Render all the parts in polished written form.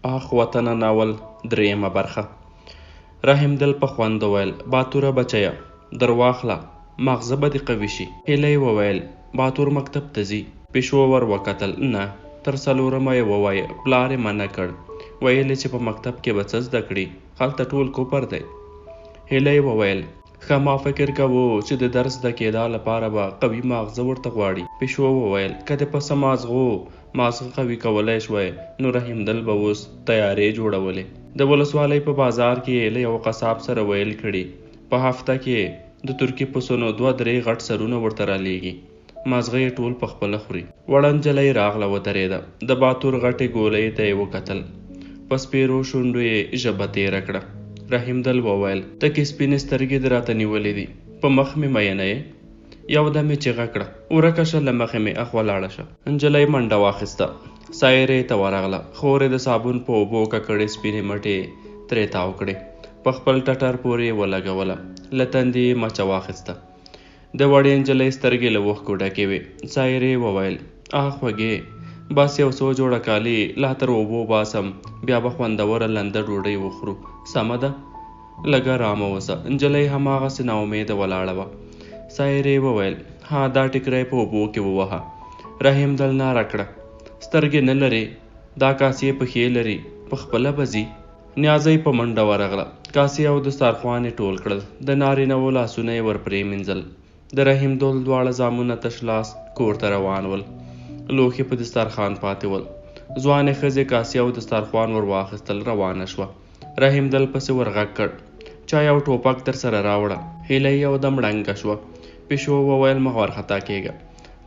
اخ وطنه ناول درېیمه برخه. رحمدل په خوند وویل، باتوره بچیه! در واخله، ماغزه به دې قوي شي. هیلۍ وویل، باتور مکتب ته ځي. پیشو ور وکتل، نه، تر څلورمه یې ووایه، پلار یې منع کړ، ویل یې چې په مکتب کې به څه زده کړي، هلته ټول کفر دی. هیلۍ وویل، ښه ما فکر کوو چې د درس زده کېدا لپاره به قوي ماغزه ورته غواړي. پیشو وویل، که د پسه مازغو مازغه قوي کولای شوای نو رحیمدل به اوس طیارې جوړولې. د ولسوالۍ په بازار کې یې له یوه قصاب سره ویل کړي، په هفته کې د ترکي پسونو دوه درې غټ سرونه ورته رالیږي. مازغه یې ټول په خپله خوري. وړه نجلۍ راغله ودرېده. د باتور غټې ګولۍ ته یې وکتل. په سپېرو شونډو یې ژبه تېره کړه. رحیمدل وویل، تکې سپینې سترګې دې راته نیولې دي. په مخ مې مینه یې؟ یو دم یې چیغه کړه، ورکه شه له مخې مې، اخوا لاړه شه. نجلۍ منډه واخیسته. سایرې ته ورغله. خور یې د صابون په اوبو ککړې سپینې مټې ترې تاو کړې. په خپل ټټر پورې یې ولګوله. له تندي یې مچه واخیسته. د وړې نجلۍ سترګې له اوښکو ډکې وې. سایرې وویل، آه خوږې! بس یو څو جوړه کالي لا تر اوبو باسم، بیا به خوندوره لنده ډوډۍ وخورو. سمه ده؟ لږه رامه اوسه. نجلۍ هماغسې ناامیده ولاړه وه. سایرې وویل، ها دا ټیکری په اوبو کې ووهه. رحیمدل ناره کړه، سترګې نه لرې، دا کاسې پښې لري، په خپله به ځي. نیازۍ په منډه ورغله، کاسې او دستارخوان یې ټول کړل، د نارینه وو لاسونه یې ور پرېمینځل. د رحیمدل دواړه زامنه تش لاس کور ته روان ول. لوښي په دستارخوان پاتې ول. ځوانې ښځې کاسې او دستارخوان ور واخیستل، روانه شوه. رحیمدل پسې ور غږ کړ، چا یو ټوپک درسره راوړه. هیلۍ یو دم ړنګه شوه. پیشو وویل، مه وارخطا کېږه،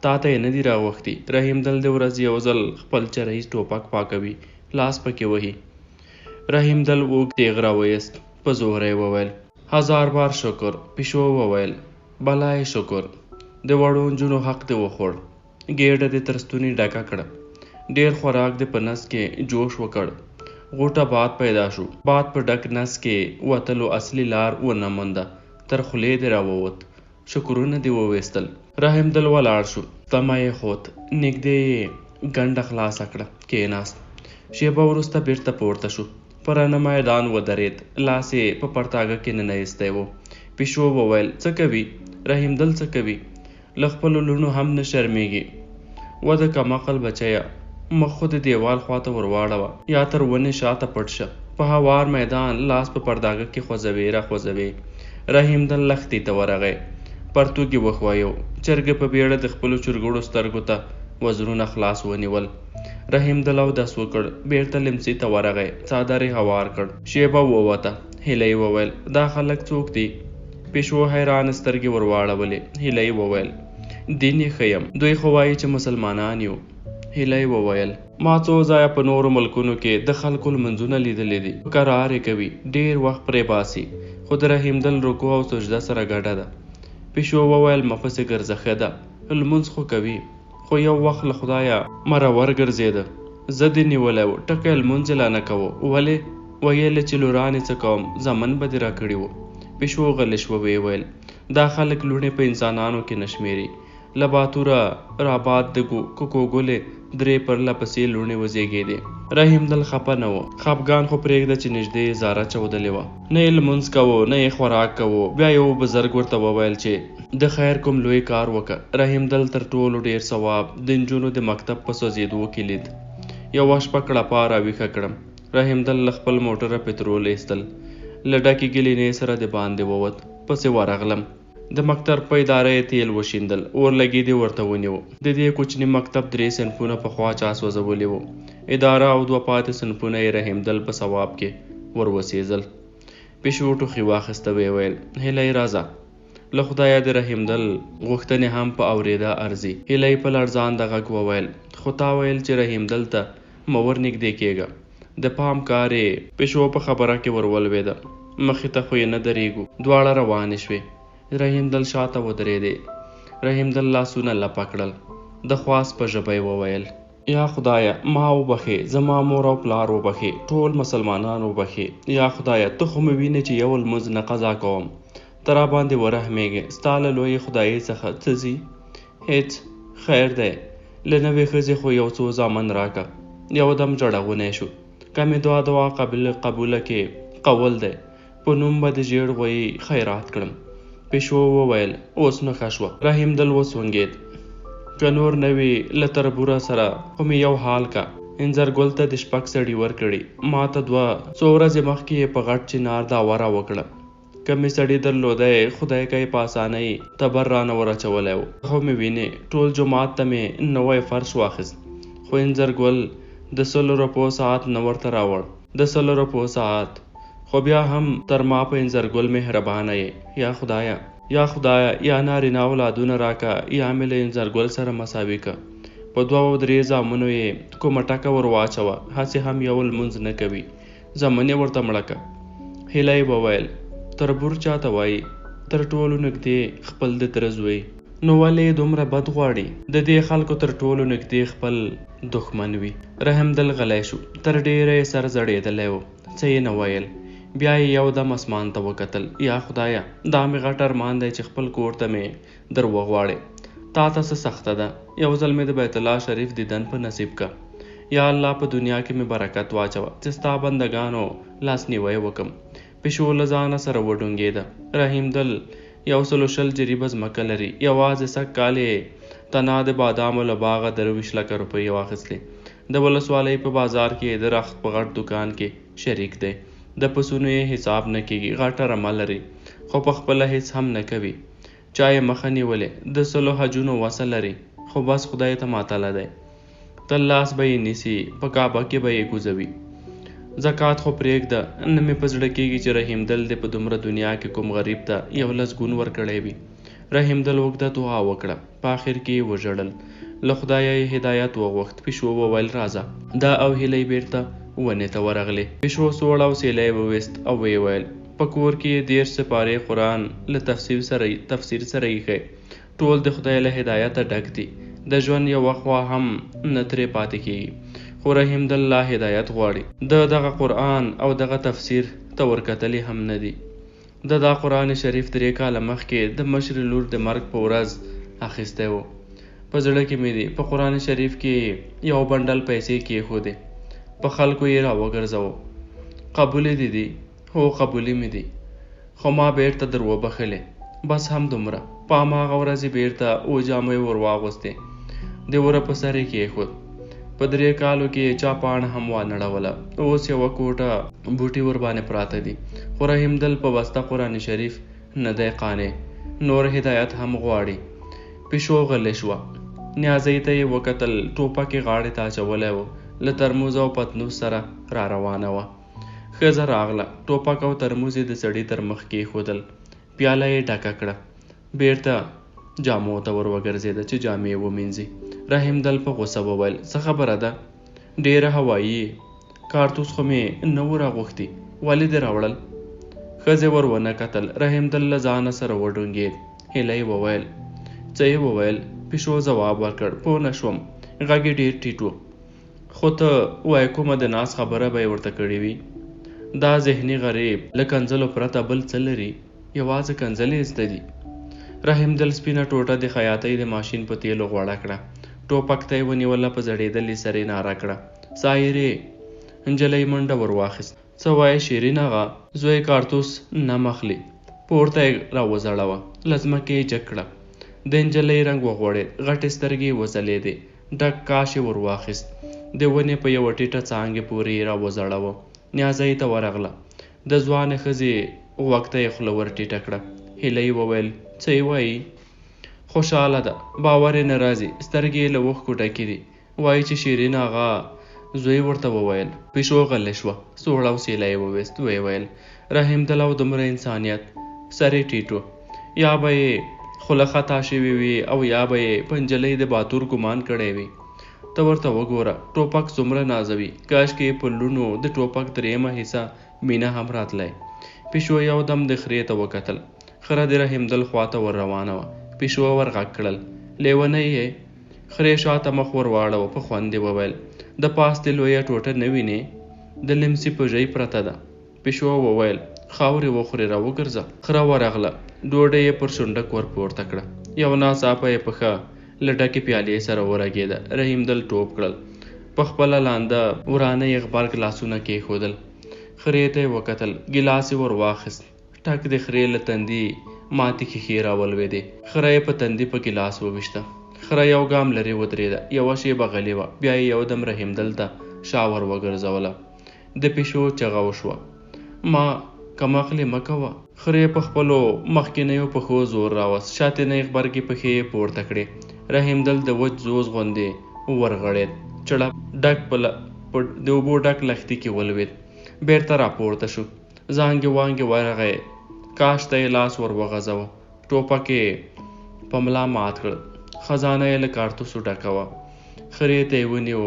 تا ته یې نه دي راغوښتي. رحیمدل د ورځې یو ځل خپل چرهیز ټوپک پاکوي، لاس پکې وهي. رحیمدل اوږد تېغ راوایست، په زوره یې وویل. هزار بار شکر. پیشو وویل، بلا یې شکر، د وړو نجونو حق دې وخوړ، ګېډه دې تر ستوني ډکه کړه، ډېر خوراک دې په نس کې جوش وکړ، غوټه باد پیدا شو، باد په ډک نس کې وتلو اصلي لار ونه مونده، تر خولې دې راووت، شکرونه دې وویستل. رحمدل ولاړ شو، تمه یې خوت، نږدې یې ګنډه خلاصه کړه، کېناست. شېبه وروسته بېرته پورته شو، په رڼه میدان ودرېد، لاس یې په پرتاګه کې ننه ایستی و. پیشو وویل، څه کوي؟ رحیمدل څه کوي؟ له خپلو لوڼو هم نه شرمېږي. وه د کمعقل بچیه! مخ خو دې دېوال خواته ور واړوه، یا تر ونې شاته پټ شه. په هوار میدان لاس په پرداګه کې خوځوې را خوځوې. رحیمدل لښتي ته ورغی، پرتوګ یې وښویو. چرګې په بیړه د خپلو چرګوړو سترګو ته وزرونه خلاص ونیول. رحیمدل اودس وکړ، بیرته لمسي ته ورغی، څادر یې هوار کړ. شېبه ووته. هیلۍ وویل، دا خلک څوک دي؟ پیشو حیرانې سترګې ور واړولې. هیلۍ وویل، دین یې ښیم. دوی خو وایي چې مسلمانان یو. هیلۍ وویل. ما څو ځایه په نورو ملکونو کې د خلکو لمونځونه لیدلي دي، په کرار یې کوي، ډېر وخت پرې باسي، خو د رحیمدل رکوع او سجده سره ګډه ده. پیشو وویل، مه پسې ګرځه، ښه ده، لمونځ خو کوي، خو یو وخت له خدایه مرور ګرځېده، ضد یې نیولی و، ټکی لمونځ یې لا نه کاوه، ولې؟ ویل یې چې لورانې څه کوم، زامن به دې راکړي وو. پیشو غلې شوه، ویې ویل، دا خلک لوڼې په انسانانو کې نه شمېري. له باتوره رابات د کوکو ګلې درې پرله پسې لوڼې وزېږېدې. رحیمدل خپه نه و. خپګان خو پرېږده چې نږدې یې زاره چودلې وه. نه یې لمونځ کاوه، نه یې خوراک کاوه. بیا یوه بزرګ ورته وویل چې د خیر کوم لوی کار وکه. رحیمدل تر ټولو ډېر ثواب د نجونو د مکتب په سوځېدو کې لید. یوه شپه کړپا راویښه کړم. رحیمدل له خپل موټره پترول ایستل. له ډکې ګلینې سره د باندې ووت. پسې ورغلم. د مکتب په اداره یې تېل وشیندل، اورلګید یې ورته ونیو. د دې کوچني مکتب درې صنفونه پخوا چا سوځولي وو. اداره او دوه پاتې صنفونه یې رحیمدل په ثواب کې ور وسېځل. پیشو ټوخي واخیسته، ویې ویل، هیلۍ راځه. له خدایه د رحیمدل غوښتنې هم په اورېدا ارزي. هیلۍ په لړزانده غږ وویل، خو تا ویل چې رحیمدل ته مه ورنږدې کېږه. د پام کار یې. پیشو په خبره کې ور ولوېده. مخې ته خو یې نه درېږو. دواړه روانې شوې. رحیمدل شاته ودرېدې. رحیمدل لاسونه لپه کړل. د خواست په ژبه یې وویل. یا خدایه! ما وبخښې، زما مور او پلار وبخښې، ټول مسلمانان وبخښې. یا خدایه! ته خو مې وینې چې یو لمونځ نه قضا کوم. ته راباندې ورحمېږې. ستا له لویې خدایۍ څخه څه ځي؟ هېڅ. خیر دی. له نوې ښځې خو یو څو زامن راکه. یو دم ژړغونی شو. که مې دا دعا قبوله کې، قول دی، په نوم به د ژېړ غويي خیرات کړم. پیشو وویل، اوس نو ښه شوه. رحیمدل وسونګېد. که نور نه وي له تربوره سره خو مې یو حال که. انځر ګل ته دې شپږ سړي ورکړي، ما ته دوه. څو ورځې مخکې یې په غټ چنار دعوه راوکړه. که مې سړي درلودی، خدای که یې په اسانۍ تبر رانه ور اچولی و. ته خو مې وینې، ټول جومات ته مې نوی فرش واخیست، خو انځر ګل د سلو روپو ساعت نه ورته راوړ. د سلو روپو ساعت! خو بیا هم تر ما په انځر ګل مهربانه یې. یا خدایه! یا خدایه! یا نارینه اولادونه راکه، یا مې له انځر ګل سره مساوي که. په دوو درې زامنو یې کومه ټکه ور واچوه، هسې هم یو لمونځ نه کوي. زامن یې ورته مړه که. هیلۍ وویل، تربور چاته وایي؟ تر ټولو نږدې خپل د تره زوی. نو ولې یې دومره بد غواړي؟ د دې خلکو تر ټولو نږدې خپل دښمن وي. رحمدل غلی شو. تر ډېره یې سر ځړېدلی و. څه یې نه ویل. بیا یې یو دم اسمان ته وکتل. یا خدایه! دا مې غټ ارمان دی چې خپل کور ته مې در وغواړې. تا ته څه سخته ده؟ یو ځل مې د بیت الله شریف دیدن په نصیب که. یا الله په دنیا کې مې برکت واچوه چې ستا بندګانو لاسنیوی وکم. پیشو له ځانه سره وډونګېده. رحیمدل یو سلو 20 جریبه ځمکه لري. یوازې سږ کال یې تنا د بادامو له باغه 23 لکه روپۍ واخیستې. د ولسوالۍ په بازار کې یې د رخت په غټ دوکان کې شریک دی. د پسونو یې حساب نه کېږي. غټه رمه لري، خو په خپله هېڅ هم نه کوي. چا یې مخه نیولې. د سلو حجونو وسه لري، خو بس خدای ته معطله دی. تل لاس به یې نیسي، په کعبه کې به یې کوزوي. زکات خو پرېږده، نه مې په زړه کېږي چې رحیمدل دې په دومره دنیا کې کوم غریب ته یو لسګون ورکړی وي. رحیمدل اوږده دعا وکړه، په اخر کې یې وژړل. له خدایه یې هدایت وغوښت. پیشو وویل، راځه. ده او هیلۍ بېرته ونې ته ورغلې. پیشو سوړ او سیلی وویست او ویې ویل، په کور کې یې 30 سپارې قرآن له تفسیر سره ایښی. ټول د خدای له هدایته ډک دي. د ژوند یوه خوا هم نه ترې پاتې کېږي. خو رحیمدل لا هدایت غواړي. ده دغه قرآن او دغه تفسیر ته ورکتلي هم نه دي. ده دا قرآن شریف درې کاله مخکې د مشرې لور د مرګ په ورځ اخیستی و. په زړه کې مې دي. په قرآن شریف کې یې یو بنډل پیسې کېښودې. په خلکو یې راوګرځاوه. قبولې دې دي؟ هو قبولې مې دي. خو ما بېرته در وبخښلې. بس همدومره. په هماغه ورځ یې بېرته اوه جامې ور واغوستې. د وره په سر یې کېښود. په درې کالو کې یې چا پاڼه هم وانړوله. اوس یوه کوټه بوټي ورباندې پراته دي. خو رحیمدل په بسته قرآن شریف نه دی قانع. نور هدایت هم غواړي. پیشو غلې شوه. نیازۍ ته یې وکتل. ټوپک یې غاړې ته اچولی و. له ترموز او پتنوس سره را روانه وه. ښځه راغله. ټوپک او ترموز یې د سړي تر مخ کېښودل. پیاله یې ډکه کړه. بېرته جامو ته ور وګرځېده چې جامې ومینځي. رحیمدل په غوسه وویل، څه خبره ده؟ ډېره هوایي یې. کارتوس خو مې نه وو راغوښتي، ولې دې راوړل؟ ښځې ور ونه کتل. رحیمدل له ځانه سره وډونګېد. هیلۍ وویل، څه یې وویل؟ پیشو ځواب ورکړ، پوه نه شوم، غږ یې ډېر ټیټ و. خو ته وایې کومه د ناز خبره به یې ورته کړې وي؟ دا ذهني غریب له کنځلو پرته بل څه لري؟ یوازې کنځلې یې زده دي. رحیمدل سپینه ټوټه د خیاطۍ د ماشین په تېلو غوړه کړه. ټوپک ته یې ونیوله، په ځړېدلي سر یې ناره کړه، سایرې! نجلۍ منډه ور واخیسته. څه وایې شیرین اغا؟ زوی کارتوس نم اخلي. پورته یې را وځړوه. له ځمکې یې جګ کړه. د نجلۍ رنګ وغوړېد، غټې سترګې یې وځلېدې. ډک کاش یې ور واخیست. د ونې په یوه ټیټه څانګې پورې یې را وځړاوه. نیازۍ ته ورغله. د ځوانې ښځې غوږ ته یې خوله ور ټیټه کړه. هیلۍ وویل، څه یې وایي؟ خوشاله ده. باور یې نه راځي. سترګې یې له اوښکو ډکې دي. وایي چې شیرین اغا زوی ورته وویل. پیشو غلې شوه. سوړ او سیلی یې وویست. ویې ویل، رحیمدل او دومره انسانیت. سر یې ټیټ و. یا به یې خوله خطا شوې وي او یا به یې په نجلۍ د باتور ګومان کړی وي. ته ورته وګوره، ټوپک څومره نازوي. کاشکې یې په لوڼو د ټوپک درېیمه حصه مینه هم راتلای. پیشو یو دم د خرې ته وکتل. خره د رحیمدل خوا ته ور روانه وه. پیشو ور غږ کړل، لېونۍ یې؟ خرې شاته مخ ور واړاوه، په خوند یې وویل، د پاس دې لویه ټوټه نه وینې؟ د لمسي په ژۍ پرته ده. پیشو وویل، خاورې وخورې راوګرځه. خره ورغله، ډوډۍ یې پر شونډک ور پورته کړه. یو ناڅاپه یې پښه له ډکې پیالې سره ورګېده. رحیمدل ټوپ کړل. په خپله لانده ورانه یې غبرګ لاسونه کېښودل. خرې ته یې وکتل، ګیلاس یې ور واخیست. ټک د خرې له تندي ماتې ښیښې راولوېدې. خره یې په تندي په ګیلاس وویشته. خره یو ګام لرې ودرېده، یوه شېبه غلې وه، بیا یې یو دم رحیمدل ته شا ور وګرځوله. د پیشو چغه وشوه. ما کمعقلې مه کوه. خرې په خپلو مخکنیو پښو زور راوست، شاتنۍ غبرګې پښې یې پورته کړې. رحیمدل د وچ ځوز غوندې ورغړېد، چړپ ډک په د اوبو ډک لښتي کې ولوېد. بېرته راپورته شو. زانګې وانګې ورغی، کاش ته یې لاس ور وغځاوه، ټوپک یې په ملا مات کړ، خزانه یې له کارتوسو ډکه وه. خرې ته یې ونیو،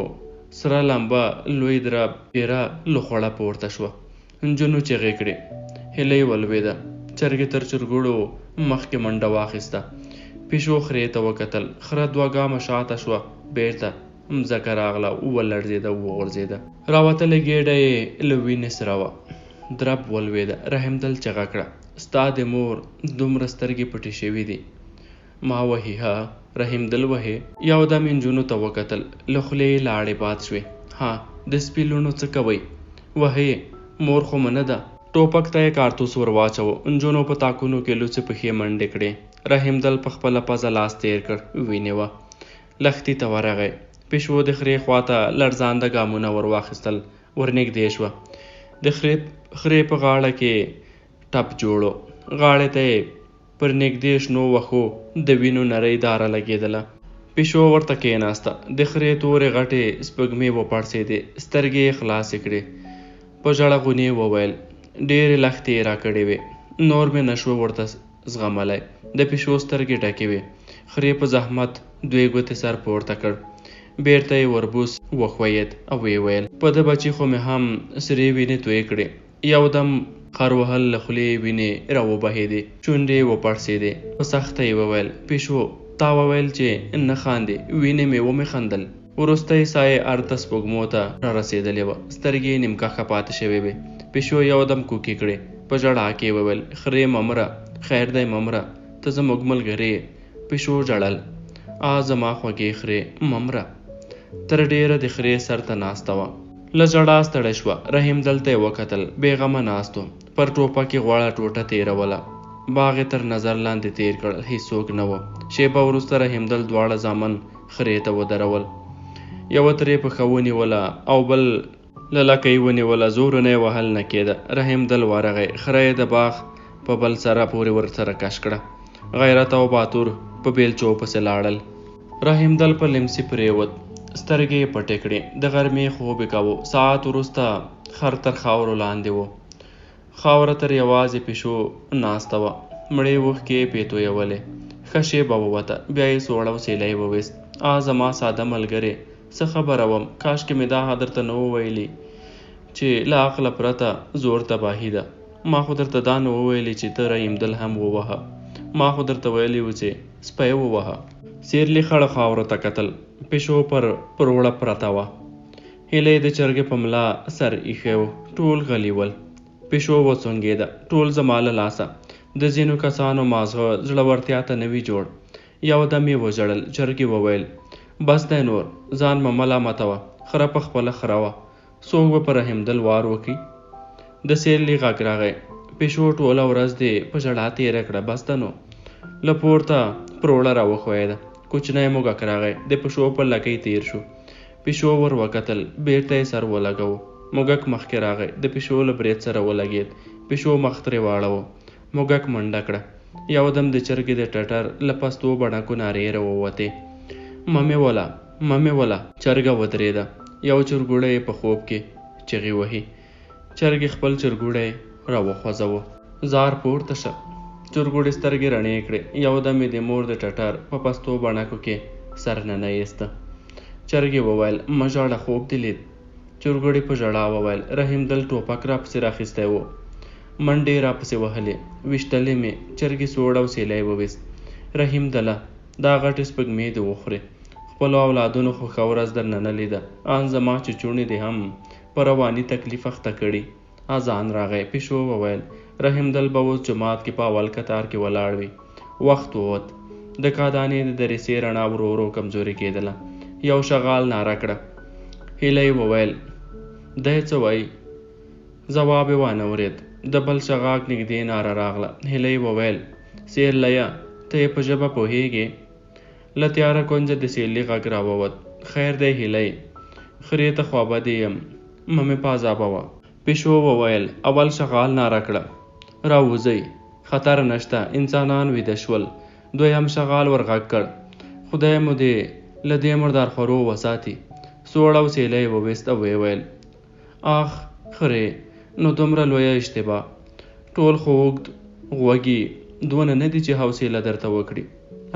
سره لمبه لوی درب پیره له خړه پورته شوه. نجونو چغې کړې، هیلۍ ولوېده، چرګې تر چرګوړو مخکې منډه واخیسته. پیشو خرې ته وکتل، خره دوه ګامه شاته شوه، بېرته مځکه راغله، ولړزېده، وغورځېده. راوتلې ګېډه یې له وینې سره وه. درب ولوېده. رحمدل چغه کړه، ستا د مور دومره سترګې پټې شوې دي. ما وهي ها؟ رحمدل وهې؟ یو دم یې نجونو ته وکتل، له خولې یې لاړې باد شوې. ها، د سپي لوڼو څه کوئ؟ وهې یې؟ مور خو مو نه ده؟ ټوپک ته یې کارتوس ور واچاوه. نجونو په تاکونو کې لوڅې پښې منډې کړې. رحمدل په خپله پزه لاس تېر کړ، وینې وه. لښتي ته ورغی. پیشو د خرې خوا ته لړزانده ګامونه ور واخیستل، ورنږدې شوه. د خرې خرې په غاړه کې ټپ جوړ و. غاړې ته یې پر نږدې شنو وښو د وینو نرۍ داره لګېدله. پیشو ورته کېناسته. د خرې تورې غټې سپږمې وپړسېدې، سترګې یې خلاصې کړې. په ژړغوني یې وویل، ډېرې لښتې یې راکړې وې، نور مې نه شوه ورته زغملی. د پیشو سترګې ډکې وې. خرې په زحمت دوې ګوتې سر پورته کړ. بېرته یې وربوس وښویېد او ویې ویل، په ده بچي خو مې هم سرې وینې تویې کړې. یو دم خر وهل له خولې یې وینې راوبهېدې، شونډې یې وپړسېدې. په سخته یې وویل، پیشو، تا وویل چې نه خاندې، وینې مې ومې خندل. وروستۍ ساه یې ارته سپوږمو ته رارسېدلې وه، سترګې یې نیمکښه پاتې شوې وې. پیشو یو دم کوکې کړې، په ژړا کې یې وویل، خرې مه مره، خیر دی مه مره، ته زموږ ملګرې یې. پیشو ژړل، آه زما خوږې خرې، مه مره. تر ډېره د خرې سر ته ناسته وه. له ژړا ستړې شوه، رحیمدل ته یې وکتل، بې غمه ناست و، پر ټوپک یې غوړه ټوټه تېروله. باغ یې تر نظر لاندې تېر کړ، هېڅوک نه و. شېبه وروسته رحیمدل دواړه زامن خرې ته ودرول. یوه ترې پښه ونیوله او بل له لکۍ ونیوله، زورونه یې وهل نه کېده. رحیمدل ورغی، خره یې د باغ په بل سره پورې ورسره کش کړه. غیرت او باتور په بېلچو پسې لاړل. رحیمدل په لمسي پرېوت، سترګې یې پټې کړې، د غرمې خوب یې کاوه. ساعت وروسته خر تر خاورو لاندې و. خاوره تر یوازې پیشو ناسته وه، مړې اوښکې یې پې تویولې. ښه شېبه ووته، بیا یې سوړ او سیلی وویست، آه زما ساده ملګرې، څه خبره وم، کاشکې مې دا درته نه وو ویلي چې له عقله پرته زور تباهي ده. ما خو درته دا نه وو ویلي چې ته رحیمدل هم ووهه، ما خو درته ویلي وو چې سپی ووهه. سیرلي خړو خاورو ته کتل، پیشو پر پروړه پرته وه. هیلۍ د چرګې په ملا سر ایښی و، ټول غلي ول. پیشو وڅونګېده، ټول زما له لاسه. د ځینو کسانو مازغه زړورتیا ته نه وي جوړ. یو دم یې وژړل، چرګې وویل، بس دی نور، ځان مه ملامتوه، خره په خپله خره وه، څوک به په رحمدل وار وکړي؟ د سیرلي غږ راغی، پیشو ټوله ورځ دې په ژړا تېره کړه، بس ده نو. له پورته پروړه راوښویېده، کوچنی موږک راغی، د پښو په لکۍ تېر شو. پیشو ور وکتل، بېرته یې سر ولګاوه. موږک مخکې راغی، د پیشو له برېت سره ولګېد. پیشو مخ ترې واړاوه. موږک منډه کړه. یو دم د چرګې د ټټر له پستو بڼکو نارې راووتې، مه مې وله، مه مې وله. چرګه ودرېده. یو چرګوړی یې په خوب کې چغې وهي. چرګې خپل چرګوړی راوخوځاوه. ځار پورته شه. چرګوړي سترګې رڼې کړې. یو دم یې د مور د ټټر په پستو بڼکو کې سر ننه ایسته. چرګې وویل، مه ژاړه، خوب دې لید. چرګوړي په ژړا وویل، رحیمدل ټوپک راپسې راخیستی و. منډې یې راپسې وهلې. ویشتلې مې. چرګې سوړ او سیلی وویست. رحیمدله! دا غټې سپږمې دې وخورې. خپلو اولادونو خو ښه ورځ درنه نه لیده. ان زما چوچوڼي دې هم په رواني تکلیف اخته کړي. اذان راغی. پیشو وویل، رحمدل به اوس جومات کې په اول کتار کې ولاړ وي. وخت ووت. د کادانې د دریڅې رڼا ورو ورو کمزورې کېدله. یو شغال ناره کړه. هیلۍ وویل، دی څه وایي؟ ځواب یې وانه ورېد. د بل شغاک نږدې ناره راغله. هیلۍ وویل، سیرلیه، ته یې په ژبه پوهېږې؟ له تیاره کونجه د سیرلي غږ راووت، خیر دی هیلۍ، خرې ته خوابدې یم، مه مې په عذابوه. پیشو وویل، اول شغال ناره کړه، راووځئ، خطر نشته، انسانان ویده شول. دویم شغال ور غږ کړ، خدای مو دې له دې مردارخورو وساتي. سوړ او سیلی یې وویست او ویې ویل، آخ خرې، نو دومره لویه اشتباه. ټول خو اوږد غوږي دونه نه دي چې حوصله درته وکړي.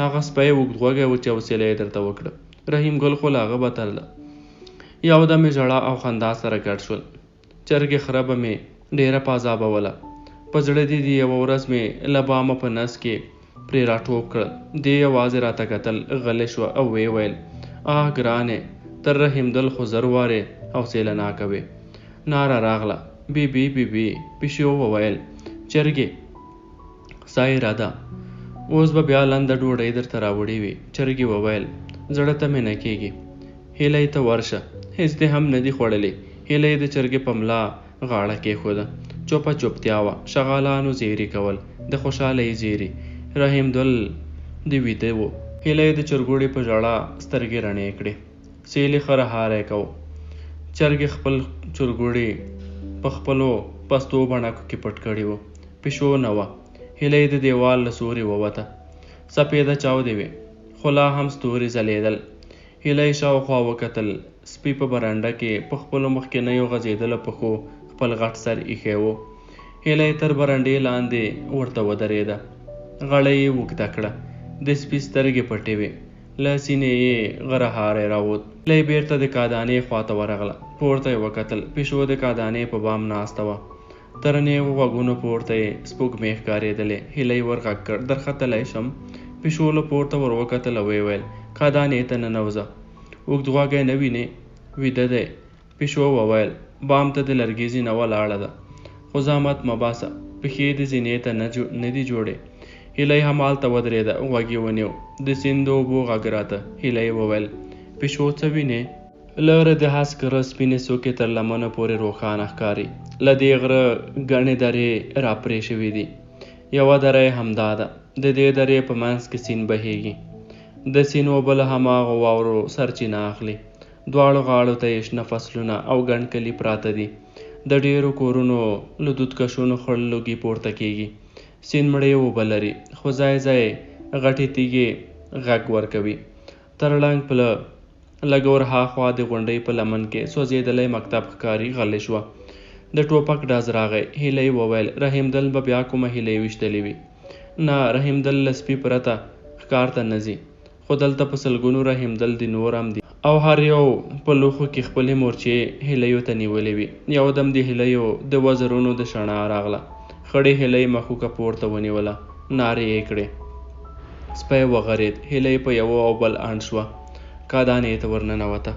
هغه سپی اوږد غوږی و چې حوصله یې درته وکړه. رحیم ګل خو له هغه بتر ده. یو دم یې ژړا او خندا سره ګډ شول. چرګې خره به مې ډېره په عذابوله. په زړه دې دي یوه ورځ مې له بامه په نس کې پرې راټوپ کړل. دې یوازې راته کتل، غلې شوه او ویې ویل، آه ګرانې، تر رحیمدل خو زر وارې حوصله ناکه وې. ناره راغله، بي بي بي بي. پیشو وویل، چرګې سایره ده، اوس به بیا لنده ډوډۍ درته راوړې وي. چرګې وویل، زړه ته مې نه کېږي. هیلۍ ته ورشه، هېڅ دې هم نه دي خوړلي. هیلۍ د چرګې په ملا غاړه کېښوده. چوپه چوپتیا وه. شغالانو زیري کول، د خوشحالۍ زیري. رحیمدل د ویده و. هیلۍ د چرګوړي په ژړا سترګې رڼې کړې. سیلي ښه رهاری کاوه. چرګې خپل چرګوړي په خپلو پستو بڼکو کې پټ کړي وو. پیشو نه وه. هیلۍ د دیوال له سوري ووته. سپېده چاودې وې، خو لا هم ستوري ځلېدل. هیلۍ شاوخوا وکتل. سپي په برنډه کې په خپلو مخکنیو غځېدلو پښو خپل غټ سر ایښی و. هیلۍ تر برنډې لاندې ورته ودرېده. غړۍ یې اوږده کړه. د سپي سترګې پټې وې. له سینې یې غرهاری راووت. هیلۍ بېرته د کادانې خواته ورغله. پورته یې وکتل. پیشو د کادانې په بام ناسته وه. تر نېغو غوږونو پورته یې سپوږمۍ ښکارېدلې. هیلۍ ور غږ کړ، درختلی شم؟ پیشو له پورته ور وکتل او ویې ویل، کادانې ته ننوځه. اوږد غوږی نه وینې؟ ویده دی. پیشو وویل، بام ته د لرګي زینه ولاړه ده، خو زحمت مه باسه، پښې دې زینې ته نه دي جوړې. هیلۍ همالته ودرېده، غوږ یې ونیو. د سیند د اوبو غږ راته. هیلۍ وویل، پیشو څه وینې؟ له غره د هسک غره سپینې څوکې تر لمنو پورې روښانه ښکاري. له دې غره ګڼې درې راپرې شوې دي. یوه دره یې همدا ده. د دې درې په منځ کې سیند بهېږي. د سیند اوبه له هماغو واورو سرچینه اخلي. دواړو غاړو ته یې شنه فصلونه او ګڼ کلي پراته دي. د ډېرو کورونو له دودکشونو خړ لوګي پورته کېږي. سیند مړې اوبه لري، خو ځای ځای غټې تیږې غږ ورکوي. تر ړنګ پله لږ ور هاخوا د غونډۍ په لمن کې سوځېدلی مکتب ښکاري. غلې شوه. د ټوپک ډز راغی. هیلۍ وویل، رحیمدل به بیا کومه هیلۍ ویشتلې وي. نه، رحیمدل له سپي پرته ښکار ته نه ځي. خو دلته په سلګونو رحیمدل دي، نور هم دي. او هر یو په لوښو کې خپلې مورچې هیلیو ته نیولې وي. یو دم د هیلیو د وزرونو د شڼا راغله. خړې هیلۍ مښوکه پورته ونیوله. نارې یې کړې. سپی وغرېد. هیلۍ په یوه او بل اند شوه. کادانې ته ورننوته.